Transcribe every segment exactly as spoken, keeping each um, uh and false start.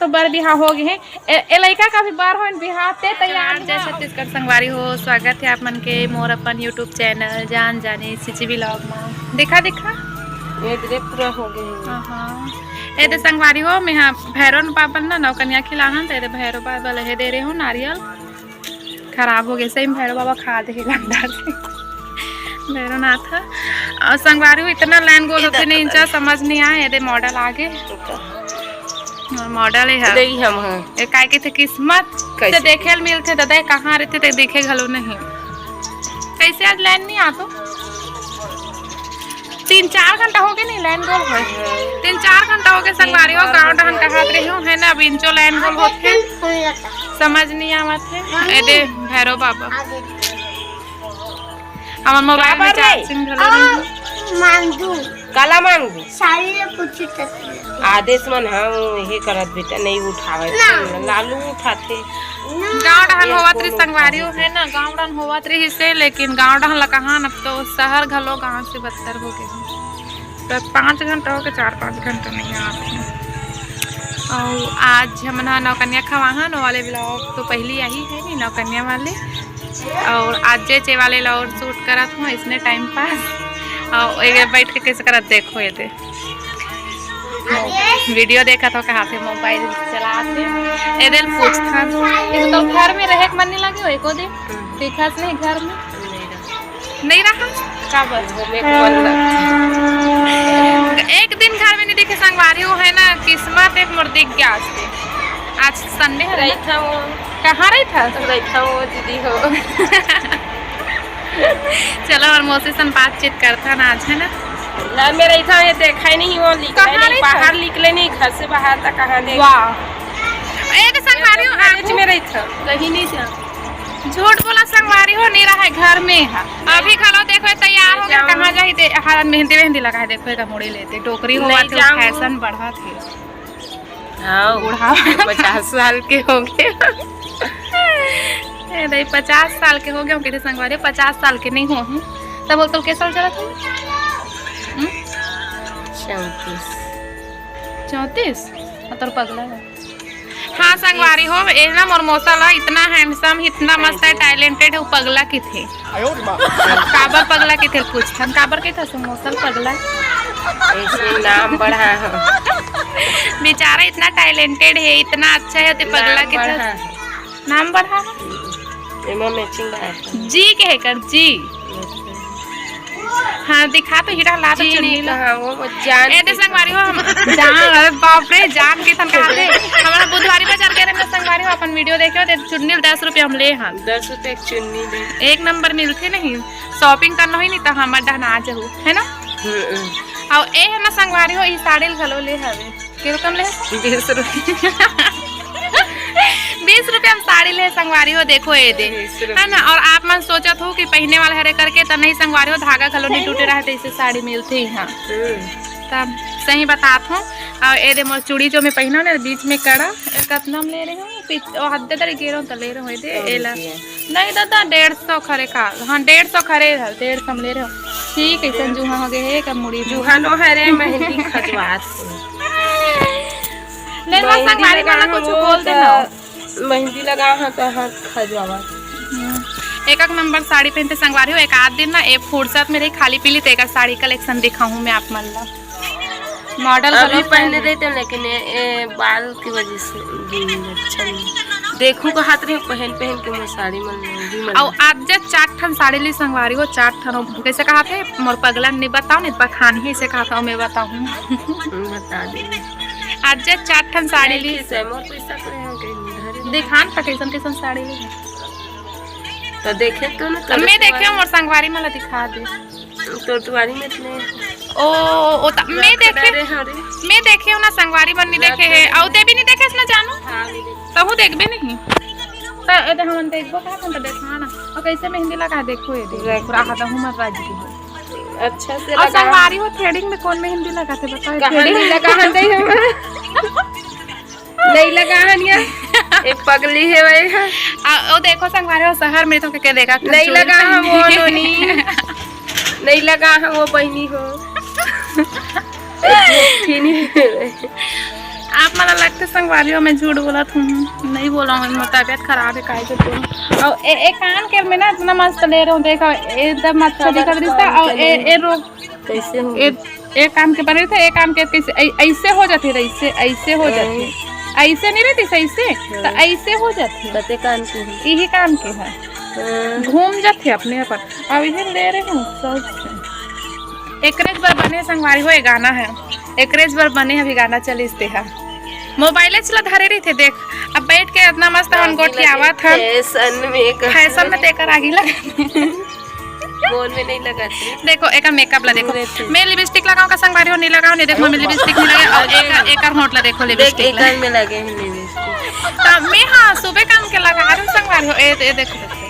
तो बर बिहाव हो गे हे। ए, ए लइका का भी बर होन बिहाव, ते तैयार जय छत्तीसगढ़ संगवारी हो, स्वागत हे आप मन के मोर अपन YouTube चैनल जान जाने सीजी व्लॉग मा। देखा, देखा। ये दे पूरा हो गे हे। हाँ, हाँ। ए दे संगवारी हो, मैं हा भैरव बाबा ना नौकन्या खिलाहन, ते दे भैरव बाबा लहे दे रहे हो नारियल। खराब हो गे, सही में भैरव बाबा खा दे हे गंदा से। भैरव नाथ ह। अउ संगवारी हो, इतना लाइन गोल होथे नहीं, इंचा समझ नहीं आए। ये दे मॉडल आगे। मॉडल हे। देख हम, हाँ। ए काय कथे किस्मत से देखे ल मिलथे, ददा कहाँ रहथे ते देखे घलो नहीं। कैसे आज लाइन नहीं आतो? तीन चार घंटा हो गे नहीं लाइन गोल होय। तीन चार घंटा हो गे संगवारी हो, गाँव डहन कहात रहे हो, है ना, अब इंचो लाइन गोल होथे, समझ नहीं आवत हे। ए दे भैरव बाबा, हमर मोबाइल में चार्जिंग घलो नहीं हे। मांगू। काला मांगू? साड़ी ले पूछी तो। आदेश मन, हाँ, वो यही करत बेटा, नहीं उठावे। ना। लालू उठाथे। गाँव डहन होवत रही संगवारी हो, है ना, गाँव डहन होवत रही से, लेकिन गाँव डहन ल कहान, अब तो शहर घलो गाँव से बदतर हो गे हे। तो पाँच घंटा हो गे, चार पाँच घंटा नहीं आत हे। अउ आज हमन ह नौकन्या खवाहन, वो वाले व्लॉग तो पहली आही है नहीं, नौकन्या वाले। अउ आज जे चे वाले ला और शूट करत हूँ इसने टाइम पास। अउ ये बैठ के कैसे करत देखो, ये दे। वीडियो देखत हो कहाँ पे मोबाइल चलात हे। ए दे ल पूछथन, ये तो घर में रहे के मन नहीं लगे हो एको दिन? दिखत नहीं घर में? नहीं रहा? काबर? घूमे के मन लगथे। एक दिन घर में नहीं दिखे संगवारी हो, है ना, किस्मत एक मोर दिख गया आज के। आज संडे है ना? रहिथा वो। कहाँ रहिथा? रहिथा वो दीदी हो। चलो, और मौसी सन बातचीत करथन आज, है ना? घर में रहिथा, ये देखा ही नहीं, वो निकले कहाँ नहीं, रहिथा? बाहर निकले नहीं, घर से बाहर तक कहाँ देख। वाह। ए दे संगवारी हो, कॉलेज में रहिथा। कहीं नहीं जा। झूठ बोला संगवारी हो, नहीं रहा है घर में है। अभी घलो देखो, तैयार हो गया, जाओ। कहाँ जाही दे, हाँ, मेहंदी वेहंदी लगा है, देखो, एका मुड़ी लेते, डोकरी नहीं होवत हे, जाऊँ। फैशन बढ़त हे। हाँ, बूढ़ा। पचास साल के हो गए। ए दाई, पचास साल के हो गए, हम कहते संगवारी, पचास साल के नहीं हो हूँ। तब बोल, तो कैसा चला था? हम्म? चौंतीस। चौंतीस? और तोर पगला है। हाँ, संगवारी हो, ए ना मोर मौसा ला इतना handsome, इतना मस्त है, talented है, वो पगला किथे। काबर पगला किथे पूछथन, काबर किथे समोसा पगला? ऐसे नाम बढ़ा है। बेचारा इतना talented है, इतना अच्छा है, ते पगला नाम किथे? बढ़ा है। नाम बढ़ा है? एमा matching बढ़ा है। जी के है कर, जी। हाँ, दिखा तो हीरा ला तो जी चुन्नी नहीं ला। कहाँ, वो, वो जान ए, के दे संगवारी हो, हम जान, अरे बाप रे, जान के थन कहा दे। हमारा बुधवारी बाजार गए रहे, संगवारी हो, अपन वीडियो देखे हो, ते चुन्नी दस रुपया हम ले हन। दस रुपया के चुन्नी दे। एक नंबर मिलथे नहीं, shopping करना होही नहीं तो हमर डहना आ जाहू, है ना? हम्म, हम्म। अउ ए है ना संगवारी हो, ई साड़ी घलो ले हवे। के रकम ले? बीस रुपया। बीस रुपया में साड़ी ले संगवारी हो, देखो ये दे, बीस रुपया। है ना? और आप मन सोचत हो कि पहने वाला हरे करके, त नहीं संगवारी हो, धागा घलो नहीं टूटे रहे, तो इसे साड़ी मिलती है। हम्म। तब सही बतात हूँ। और ये दे मोर चूड़ी जो मैं पहना ना, बीच में कड़ा, कतना में ले रहे हो? पिच-, ओ, हद दे तरी गेरो तो ले रहे हो, ये दे, सौ एला। रुपया। नहीं दादा, डेढ़ सौ खरे का, हाँ, डेढ़ सौ खरे है, डेढ़ सौ में ले रहे हो। ठीक है, ऐसन जूहा हो गए है, का मुड़ी में। जूहा नो है रे, मेहंदी खजवात। ले ना, मेहंदी संगवारी लगा वाला है कुछ वो बोल तो देना। मेहंदी लगा है तो हाथ खजवावा। हम्म। एक एक नंबर साड़ी पहनते संगवारी हो, एक आध दिन ना, एक फुर्सत में रही खाली पीली, तो एक साड़ी collection दिखाऊँ मैं आप मन ला। मॉडल अभी घलो पहले पहन रहे थे, लेकिन ये, ये बाल की वजह से भी अच्छा नहीं। देखूं तो हाथ रहे पहन पहन के मैं साड़ी मन महंगी मन। और आज जे चार ठन साड़ी ली संगवारी हो, चार ठन, कैसे कहा थे, मोर पगला नहीं बताओ, नहीं बखान ही से कहा था, मैं बताऊँ। बता दे। आज जे चार ठन साड़ी ली। से मोर पैसा करे हो गई, धरे। दिखान त कैसन कैसन साड़ी ली। तो देखे तो ना, मैं देखे, मोर संगवारी मला दिखा दे। तो दुआरी में इतने ओ, ओ, त-, मैं देखे, अरे, हाँ रे। मैं देखे हूँ ना, संगवारी मन नहीं देखे है, और ते भी नहीं देखे ना जानू। हाँ, नहीं देखे। तहु देखबे नहीं। तो ए तो हमन देखबो का, हम तो देखा ना। और कैसे मेहंदी लगा, देखो ये, देखो, पूरा हाथ हूँ मत राजी की हो। अच्छा से और लगा। संगवारी हो, threading में कौन मेहंदी लगाते बताओ? कहाँ threading नहीं लगा है, नहीं हम। नहीं लगा हन या? एक पगली है भाई। आ, ओ देखो संगवारी हो, शहर में तो के, के देखा नहीं लगा है वो नोनी। नहीं लगा है वो बहनी हो। एक झूठी नहीं। आप मन ला लगथे संगवारी हो, मैं झूठ बोलत हूँ, नहीं बोला हूँ, मोर तबियत खराब है, काहे झूठ बोलूँ। और ए, ए कान के में ना इतना मस्त ले रहे हूँ, देखो एकदम अच्छा दिखत रहिस था। और ए, ए रोग कैसे हो? ए, ए कान के बने थे, ए कान के कैसे ऐ-, ऐसे हो जाते रहे, ऐसे, ऐसे हो जाते, ऐसे नहीं रहती सही से, तो हाँ। ऐसे हो जाते। बते कान के ही। यही कान के है। हाँ। घूम जाते अपने आप। अब इधर ले रहे हूँ शौक से। एकरेज बर बने संगवारी हो, ये गाना है। एकरेज बर बने अभी गाना चलिस ते हा। मोबाइल चला धरे रही थे, देख। अब बैठ के इतना मस्त हम गोठियावत हन। फैशन में कर फैशन में तेकर आगी लगा। फोन में नहीं लगाती। देखो, एकर मेकअप ला देखो। मैं लिपस्टिक लगाऊं का संगवारी हो, नहीं लगाऊं, नहीं देखो, मैं लिपस्टिक नहीं लगे। और एकर, एकर होंठ ला देखो, देख, लिपस्टिक ला। एकर में लगे हैं लिपस्टिक। तो मैं, हाँ, सुबह काम के लगा रही हूँ संगवारी हो। ए, ए, देखो, देखो।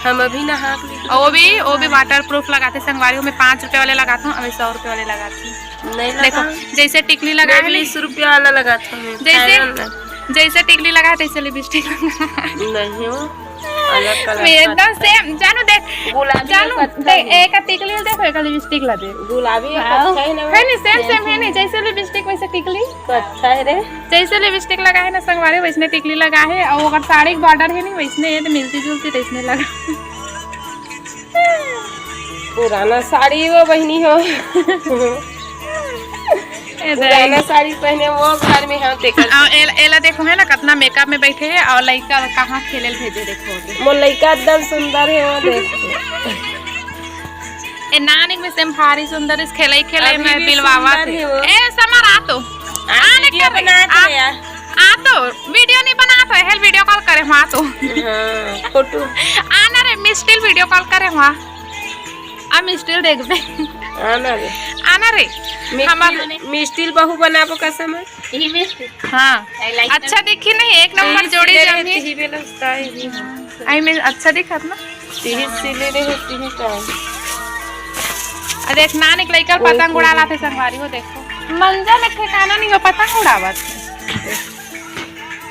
हम अभी नहा के और वो भी, वो भी वाटर प्रूफ लगाते संगवारी हो। मैं पाँच रुपए वाले लगाता हूँ, अभी सौ रुपए वाले लगाती हूँ। नहीं देखो, लगा। जैसे टिकली लगा मैं है ना। बीस रुपया वाला लगाता हूँ, जैसे, फाइनल ना। जैसे टिकली लगा है, तैसे लिपस्टिक लगा। नहीं हो, अलग कलर मैं का एकदम सेम, जानू देख, गुलाबी जानू, और कत्था देख, है। एक टिकली देखो, एक लिपस्टिक ला दे। गुलाबी और हाँ। कत्था है ना, है नहीं, सेम, सेम सेम है है। नहीं, जैसे लिपस्टिक वैसे टिकली। कत्था है रे। जैसे लिपस्टिक लगा है ना संगवारी, वैसने टिकली लगा है, और अगर साड़ी के बॉर्डर है नहीं, वैसने ये तो मिलती जुलती, तो इसने लगा। पुराना साड़ी वो बहिनी हो। ए दे। पुराना साड़ी पहने वो घर में हम तेकर। आ, एल-, एला देखो है ना, कितना मेकअप में बैठे है और लइका कहाँ खेले ल भेजे, देखो। मोर लइका एकदम सुंदर है, वो देखो। ए नानिक में से भारी सुंदर इस खेले, खेले अभी में भी बिलवावा सुंदर थे। है वो। ए समर, आ तो। आ, आ ने वीडियो कर, बना आ, के आ। आ तो वीडियो नहीं बना तो, हेल वीडियो कॉल करे, वहाँ तो। हाँ, फोटो। आना रे, मिस्टिल वीडियो कॉल करे, वहाँ। आ मिस्टिल देखबे। आना रे। आना रे। मिस्टिल, हमार मिस्टिल बहू बनाबो कसम है। यही मिस्टिल। हाँ। I like अच्छा that। दिखी नहीं, एक नंबर जोड़ी जमी। यही बेलस्ता है। आई मीन, अच्छा दिखत ना। तिही सिले रहे, तिही का। अरे, एक नानिक लइका पतंग उड़ा लाथे संगवारी हो, देखो। मंजा में ठिकाना नहीं हो, पतंग उड़ावत।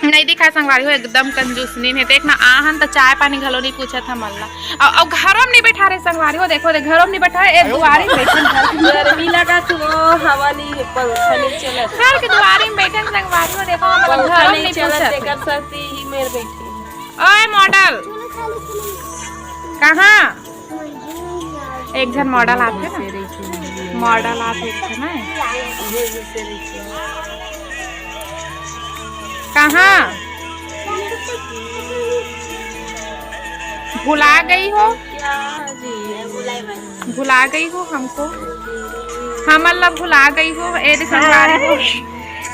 नहीं दिखा संगवारी हो, एकदम कंजूसनीन है। देख ना, आहन त चाय पानी घलो नहीं पूछत हमन ला। अउ, अउ घरो में नहीं बैठा रहे संगवारी हो, देखो, देख, घरो में नहीं बैठा रहे, ए, दुआरी में बैठे हैं। गर्मी लगा तो हवा नहीं है, पंखा नहीं चलत। घर के दुआरी में बैठे हैं संगवारी हो, देखो, हमन ला पंखा घरो में नहीं नहीं चलत, पूछत है। तेकर सेती ही मेर बैठे हैं। ओए मॉडल, कहाँ? एक झन मॉडल आथे ना, मॉडल आथे एक झन ना। कहाँ? भुला गई हो, भुला गई हो हमको, हमन ला भुला गई हो। ए दे संगवारी हो,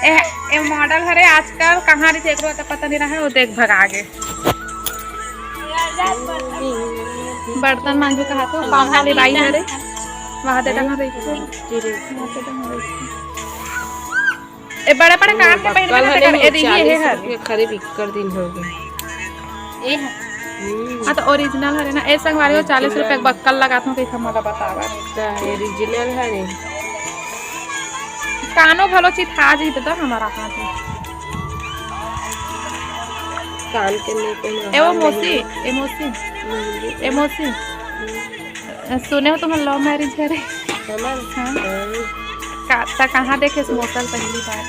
ए, ए मॉडल हरे आजकल, कहाँ रहिथे एकरो त पता नहीं रहे, वो देख भगा गे। बर्तन मांजू कहा तो, पाँव वाली बाई हरे, वहाँ दे डहार रही। ए बड़े बड़े कान के पहले बक्कल ना हरे, ए देखिए, चालीस ये हर। रुपये खरीद इक्कर दिन हो गए। ए है। हम्म। हाँ, तो ओरिजिनल हरे ना, ए संगवारी हो, चालीस रुपये के बक्कल लगात हूँ, कइसे मोला बतावा। त ओरिजिनल हरे। कानो घलो चिथा जी तो हमारा हाथ में। कान के नहीं पहने ए वो हाथ में मौसी, नहीं। ए मौसी, महंगी। ए मौसी। हम्म। सुने हो तुम्हार love marriage करे? हमर? हाँ। हाँ। का, त कहाँ देखे से मौसा ल पहली बार?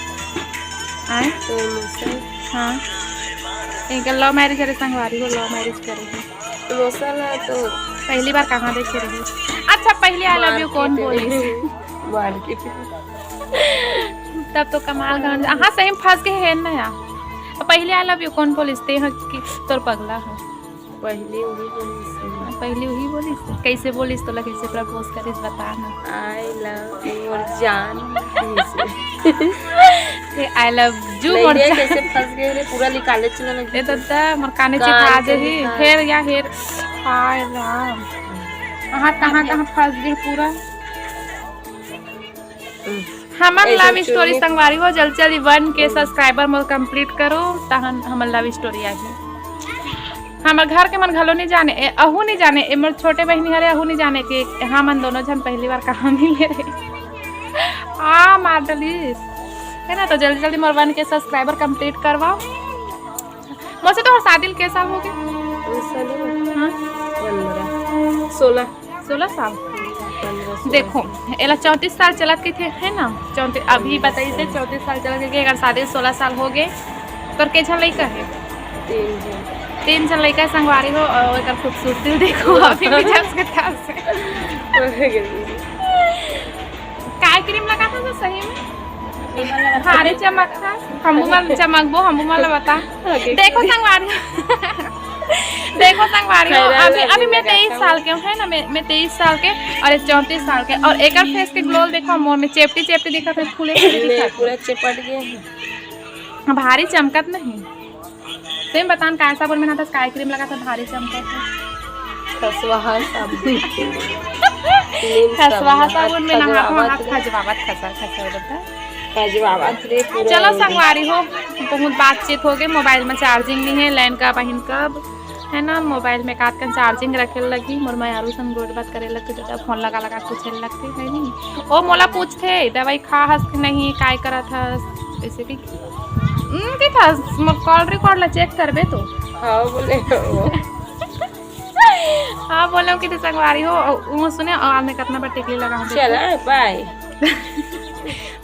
आए? तो मौसा? हाँ। इनका love marriage करे, संगवारी हो, love marriage करे है। मौसा ला तो पहली बार कहाँ देखे रहे? अच्छा, पहली I love you कौन बोलिस? मार्केट में। तब तो कमाल करन। हाँ, सही में फंस गए है ना यार। पहली I love you कौन बोलिस? ते ह कि तोर पगला ह। पहली वही बोलिस है। हाँ, पहली वही बोलिस है। कैसे बोलिस तोला, कैसे propose करिस, बता ना। I love you मोर जान। ये I love you मोर जान। कैसे फंस गए रे, पूरा निकाले चला लगी। ए दादा, मोर काने चिथा आ जाही। हेर या हेर। हाय राम। कहाँ, कहाँ, कहाँ फंस गए पूरा। हम्म। हमर love story संगवारी हो, जल्दी जल्दी one K subscriber मोर complete करो, तहन हमर love story आही। हमर घर के मन घलो नहीं जाने, ए, अहू नहीं जाने, ए, मोर छोटे बहिनी हरे, अहू नहीं जाने कि हमन दोनों झन पहली बार कहाँ मिले रहे। आ, मार डलिस। है ना, तो जल्दी जल्दी मोर one K subscriber complete करवाओ। मोसे तो शादी ल के साल हो गए? हाँ। पन्द्रह, सोलह। सोलह साल। देखो, एला चौंतीस साल चलत के थे, है ना? चौंतीस, अभी बताइए थे, चौंतीस साल चलत के, अगर शादी सोलह साल हो गए, तोर के झन लइका है? तीन झन। तीन झन लइका संगवारी हो, और एकर खूबसूरती देखो, अभी भी जस के तस है। काय क्रीम लगाथस सही में? भारी चमकथस। हमू मन चमकबो, हमू मन ला बता। देखो संगवारी, देखो संगवारी हो, अभी, अभी मैं तेईस साल के हूँ, है ना, मैं, मैं तेईस साल के, और ये चौंतीस साल के, और एकर फेस के ग्लो देखो, मोर में चेपटी चेपटी दिखत है, फूले फूले दिखत है। पूरा चिपट गए हैं। भारी चमकत नहीं। तुम बतान, काय साबुन में नहाथस, काय क्रीम लगाथस, भारी चमकत है? खसवाहा साबुन। नीम खसवाहा साबुन, साबुन में नहाथों, खजवावत हाथ रे। खजवावत, खसा खसा होता। खजवावत रे पूरा चलो एकदम। संगवारी हो, बहुत बातचीत हो गई, मोबाइल में चार्जिंग नहीं है, लाइन का बहिन कब, है ना, मोबाइल में काट कर चार्जिंग रखे लगी, मोर मैं आरू संग गोठ बात करे लगी, तो फोन लगा लगा पूछे लगती है नहीं। ओ मोला पूछते, दवाई खा हस कि नहीं, काय करत हस, ऐसे भी। हम्म, की था, म-, कॉल रिकॉर्ड ला चेक करबे तो। हाँ, बोले वो। हाँ, बोले कि तू संगवारी हो, और वो सुने, और मैं कितना बार टिकली लगाऊं, देखो। चला, बाय।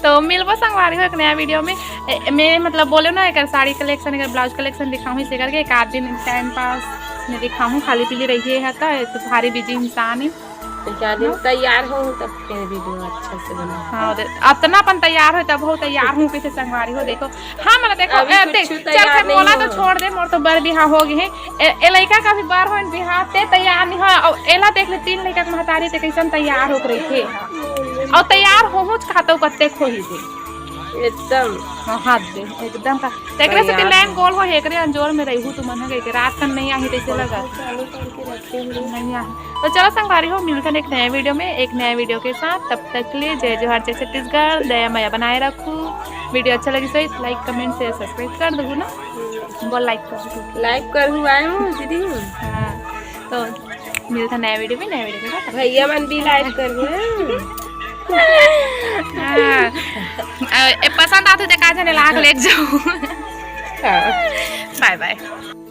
तो मिलबो संगवारी हो एक नया वीडियो में। ए, मैं मतलब बोले ना, एक साड़ी कलेक्शन, एक ब्लाउज कलेक्शन दिखाऊं, इसे करके एक आध दिन टाइम पास में दिखाऊं, खाली पीली रही है, तो, तो भारी बिजी इंसान है। तो क्या दिन ना? तैयार हो तब फिर वीडियो अच्छा से बना। हाँ, दे-, अतना अपन तैयार हो तब हो तैयार हूँ, कैसे संगवारी हो, देखो। हाँ, मतलब देखो, अभी ए, कुछ देख, चल तैयार फिर नहीं मोला हो। तो छोड़ दे, मोर तो बर बिहाव हो गए हैं। ए, ए लइका का भी बर हो बिहाव, ते तैयार नहीं हो, और एला देख ले, तीन लइका के महतारी ते कैसन तैयार हो रही थे, और तैयार हो मुझ खातो कत्ते खोही दे। एकदम। हाँ, हाथ दे, एकदम का। तेकरे से तैयार लाइन हो। गोल हो, एकरे अंजोर में रही हूँ, तू मन हो गई कि रात कन नहीं आही, तैसे लगा। चालू करके रखे हुए। नहीं आही। तो चलो संगवारी हो, मिलते हैं एक नया वीडियो में, एक नया वीडियो के साथ। तब तक के लिए जय जोहार, जय छत्तीसगढ़, दया मया बनाए रखू। वीडियो अच्छा लगी so like, comment, share, subscribe कर दो ना। बोल लाइक कर दो। लाइक कर हुआ है हूँ दीदी। हाँ, तो मिलता नया वीडियो में, नया वीडियो के साथ। भैया मन भी लाइक कर हुआ है। हाँ। अ, ए, पसंद आते तो का जाने लाख लेके जाओ। हाँ। बाय बाय।